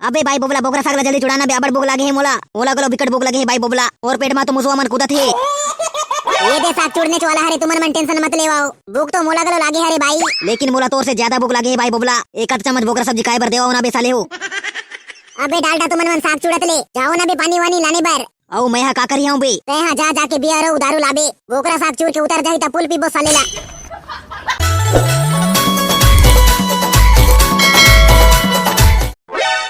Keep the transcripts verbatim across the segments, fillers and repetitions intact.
अबे भाई बोबला, बोकरा साग ला जल्दी चुड़ा ना बे, अबड़ भूख लागे हे मोला। मोला घलो बिकट भूख लागे हे भाई बोबला, मोर पेट मा तो मुसवा मन कूदत हे। ये दे साग चुड़ने वाला हरे, तुमन मन tension मत लेवाओ। भूख तो मोला घलो लागे हरे भाई, लेकिन मोला तोर से ज्यादा भूख लागे हे भाई बोबला। एक आध चम्मच बोकरा सब्जी खाए बर देवाओ ना बे साले हो। अबे डालडा, तुमन मन साग चुड़त ले जाओ ना बे पानी वानी लाने बर। अउ मैं हा का करिहांव बे? तैं हा जा, जाके beer अउ दारू लाबे। बोकरा साग चूर के उतर जाही त पुल पीबो साले ला।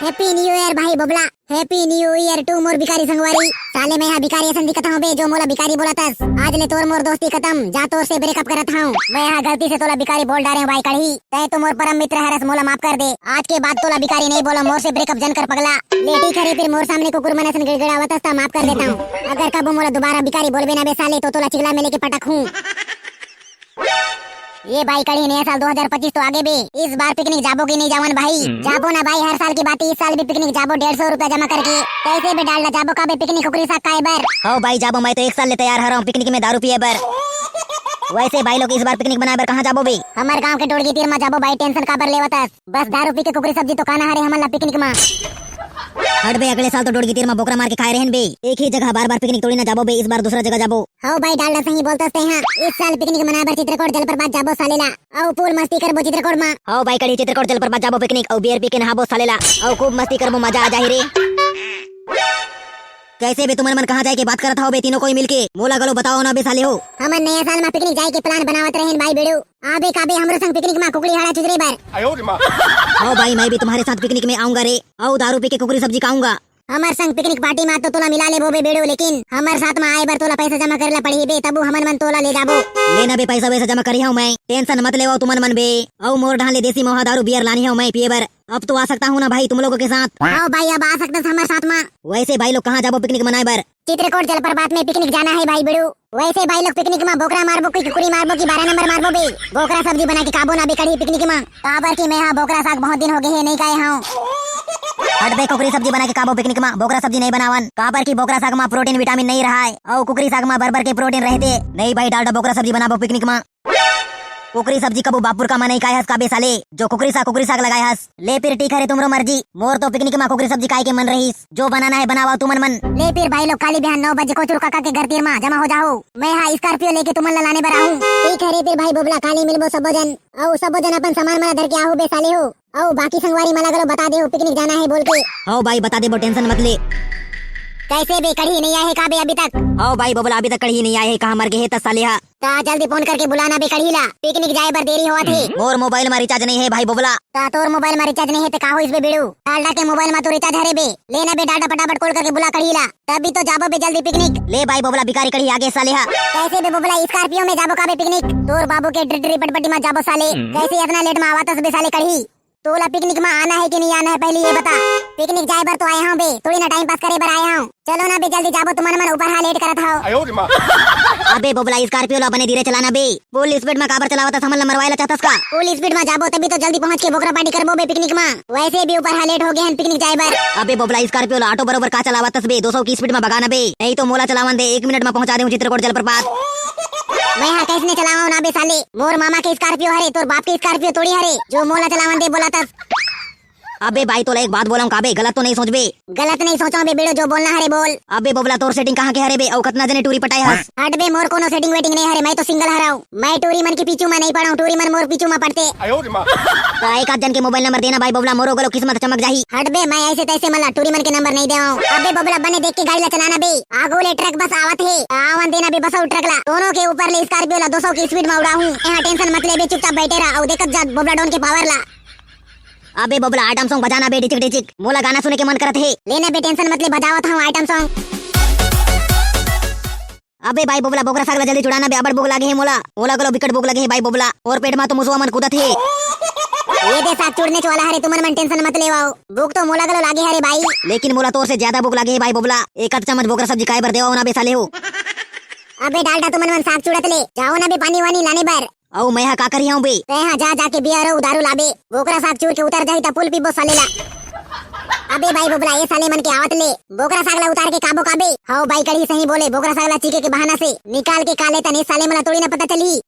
Happy New Year भाई बोबला। Happy New Year to मोर भिखारी संगवारी। साले मैं हा भिखारी असन दिखत हंव बे, जो मोला भिखारी बोलत हस। आज ले तोर मोर दोस्ती खतम, जा तोर से breakup करत हंव। मैं हा गलती से तोला भिखारी बोल डारेंव भाई कड़ही। तैं तो मोर परम मित्र हरस, मोला माफ कर दे। आज के बाद तोला भिखारी नहीं बोला, मोर से breakup जन कर पगला। ले ठीक हरे, फिर मोर सामने कुकुर मन असन गिड़गिड़ावत हस त माफ कर देता हूँ। अगर कबो मोला दोबारा भिखारी बोलबे ना बे साले, तो तोला चिगला में लेके पटक हूँ। ये भाई कड़ी, नया साल दो हज़ार पच्चीस तो आगे बे, इस बार picnic जाबो कि नहीं जावन भाई? हम्म। जाबो ना भाई, हर साल की बात है, इस साल भी picnic जाबो डेढ़ सौ रुपया जमा करके। कैसे बे डालडा, जाबो का बे picnic कुकरी साग खाए बर? हव भाई जाबो, मैं तो एक साल ले तैयार हरव picnic में दारू पिए बर। वैसे भाई लोग इस बार picnic मनाए बर कहाँ जाबो बे? हमर गांव के डोड़गी तीर मा जाबो भाई, tension काबर लेवत हस? बस दारू पी के कुकरी सब्जी तो खाना हरे हमन ला picnic मा। हट बे, अगले साल तो डोड़गी तीर मा बोकरा मार के खाए रहेन बे। एक ही जगह बार बार picnic थोड़ी ना जाबो बे, इस बार दूसरा जगह जाबो। हव भाई डालडा, सही बोलतस तैं हा। इस साल picnic मनाए बर चित्रकोट जलप्रपात जाबो साले ला। अउ full मस्ती करबो चित्रकोट मा। हव भाई कड़ी, चित्रकोट जलप्रपात जाबो picnic, अउ beer पी के नहाबो साले ला। अउ खूब मस्ती करबो, मजा आ जाही रे। कैसे बे तुमन मन कहाँ जाए के बात करत हव बे तीनों कोई मिलके? मोला घलो बताओ ना बे साले हो। हमन नया साल मा picnic जाए के plan बनावत रहेन भाई बेड़ू। आबे का बे हमरो संग picnic मा कुकड़ी हाड़ा चुदरे बर? हव भाई, मैं भी तुम्हारे साथ picnic में आऊंगा रे। अउ दारू पी के कुकरी सब्जी खाऊंगा। हमर संग picnic party मा तो तोला मिला लेबो बे बेड़ू, लेकिन हमर साथ मा आए बर तोला पैसा जमा करे ला पड़ही बे, तबो हमन मन तोला ले जाबो। ले ना बे, पैसा वैसा जमा करिहांव मैं, tension मत लेवाओ तुमन मन बे। अउ मोर ढान ले देसी महुआ दारू beer लानिहांव मैं पिए बर। अब तो आ सकता हूँ ना भाई तुम लोगों के साथ? हव भाई, अब आ सकथस हमर साथ मा। वैसे भाई लोग कहाँ जाबो picnic मनाए बर? चित्रकोट जलप्रपात में picnic जाना है भाई बेड़ू। वैसे भाई लोग picnic मा बोकरा मारबो कि कुकरी मारबो कि बारह नंबर मारबो बे? बोकरा सब्जी बना के खाबो ना बे कड़ी picnic मा। काबर कि मैं हा बोकरा साग बहुत दिन हो गए हे नहीं खाए हंव। हट बे, कुकरी सब्जी बना के खाबो picnic मा, बोकरा सब्जी नहीं बनावन। काबर कि बोकरा साग मा protein vitamin नहीं रहय, अउ कुकरी साग मा भर भर के protein रहथे। नहीं भाई डालडा, बोकरा सब्जी बनाबो picnic मा। कुकरी सब्जी कबू बापुर का मा नहीं खाए हस का बे साले, जो कुकरी साग, कुकरी साग लगाए हस। ले फिर ठीक हरे, तुमरो मर्जी। मोर तो picnic मा कुकरी सब्जी खाए के मन रहिस। जो बनाना है बनावा तुमन मन। ले फिर भाई लोग, काली बिहान नौ बजे कोचरू काका के घर तीर मा जमा हो जाओ। मैं हा Scorpio लेके तुमन ला लाने बर आहूं। ठीक हरे फिर भाई बोबला, काली मिलबो सबो जन। अउ सबो जन अपन सामान मन धर के आहू बे साले हो। अउ बाकी संगवारी मन ला घलो बता देहू picnic जाना है बोल के। हव भाई बता देबो, tension मत ले। कैसे बे कड़ी, नहीं आए हे का बे अभी तक? हव भाई बोबला, अभी तक कड़ी नहीं आए हे, कहाँ मर गे हे त साले हा। त जल्दी phone करके बुलाना बे कड़ी ला, picnic जाए बर देरी होवत हे। मोर mobile मा recharge नहीं हे भाई बोबला। त तोर mobile मा recharge नहीं हे त का होइस बे बेड़ू? डालडा के mobile मा तो recharge हरे बे। ले ना बे डालडा, फटाफट call करके बुला कड़ी ला, तभी तो जाबो बे जल्दी picnic। ले भाई बोबला, भिखारी कड़ी आगे साले हा। कैसे बे बोबला, Scorpio में जाबो का बे picnic? तोर बाबू के ड्रिडरी पटपटी मा जाबो साले। कैसे इतना late मा आवत हस बे साले कड़ी? तोला picnic मा आना है कि नहीं आना है, पहले ये बता। Picnic जाए बर तो आए हंव बे, थोड़ी ना time pass करे बर आए हंव। चलो ना बे, जल्दी जाबो, तुमन मन ऊपर हा late करत हव। अबे बोबला, Scorpio ला बने धीरे चलाना बे। Full speed मा काबर चलावत हस, हमन ला मरवाए ला चाहतस का? Full speed मा जाबो तभी तो जल्दी पहुंच के बोकरा party करबो बे picnic मा। वैसे भी ऊपर हा late हो गए हन picnic जाए बर। अबे बोबला, Scorpio ला auto बरोबर का चलावत हस बे? दो सौ की speed मा भगाना बे, नहीं तो मोला चलावन दे, एक मिनट मा पहुंचा देहूं चित्रकोट जलप्रपात। मैं हा कैसने चलावंव ना बे साले, मोर मामा के Scorpio हरे, तोर बाप के Scorpio थोड़ी हरे, जो मोला चलावन दे बोलत हस। अबे भाई, तोला एक बात बोलंव का बे, गलत तो नहीं सोचबे? गलत नहीं सोचंव बे बेड़ो, जो बोलना हरे बोल। अबे बोबला, तोर setting कहाँ के हरे बे, अउ कतना जने टूरी पटाए हस? हट बे, मोर कोनो setting वेटिंग नहीं हरे, मैं तो single हरंव। मैं टूरी मन के पीछू मा नहीं पड़ंव, टूरी मन मोर पीछू मा पड़थे। त एक आध जन के mobile number देना भाई बोबला, मोरो घलो किस्मत चमक जाही। हट बे, मैं ऐसे तैसे मन ला टूरी मन के number नहीं देवंव। अबे बोबला, बने देख के गाड़ी ला चलाना बे, आगू ले truck बस आवत हे, आवन देना बे बस अउ truck ला, दोनों के ऊपर ले Scorpio ला दो सौ की speed मा उड़ाहूं। यहाँ tension मत ले बे, चुपचाप बैठे रह, अउ देखत जा बोबला डॉन के power ला। अबे बबला, item song बजाना बे, डिचिक डिचिक। मोला गाना सुने के मन करत हे। ले ना बे, tension मत ले, बजावत हंव item song। अबे भाई बबला, बोकरा साग ला जल्दी चुड़ाना बे, अबड़ भूख लागे हे मोला। मोला घलो बिकट भूख लागे हे भाई बबला, मोर पेट मा तो मुसवा मन कूदत हे। ये दे साग चुड़ने वाला हरे, तुमन मन tension मत लेवाओ। भूख तो मोला घलो लागे हरे भाई, लेकिन मोला तोर से ज्यादा भूख लागे हे भाई बबला। एक आध चम्मच बोकरा सब्जी खाए बर देवाओ ना बे साले हो। अबे डालडा, तुमन मन साग चुड़त ले जाओ ना बे, पानी वानी लाने बर। अउ मैं हा का करिहांव बे? तैं हा जा, जाके beer अउ दारू लाबे। बोकरा साग चूर के उतर जाही त पुल पीबो साले ला। अबे भाई बोबला, ए साले मन के आवत ले बोकरा साग ला उतार के खाबो का बे? हव भाई, कड़ी सही बोले, बोकरा साग ला चीखे के बहाना से निकाल के खा लेतन, ए साले मन ला थोड़ी ना पता चलही।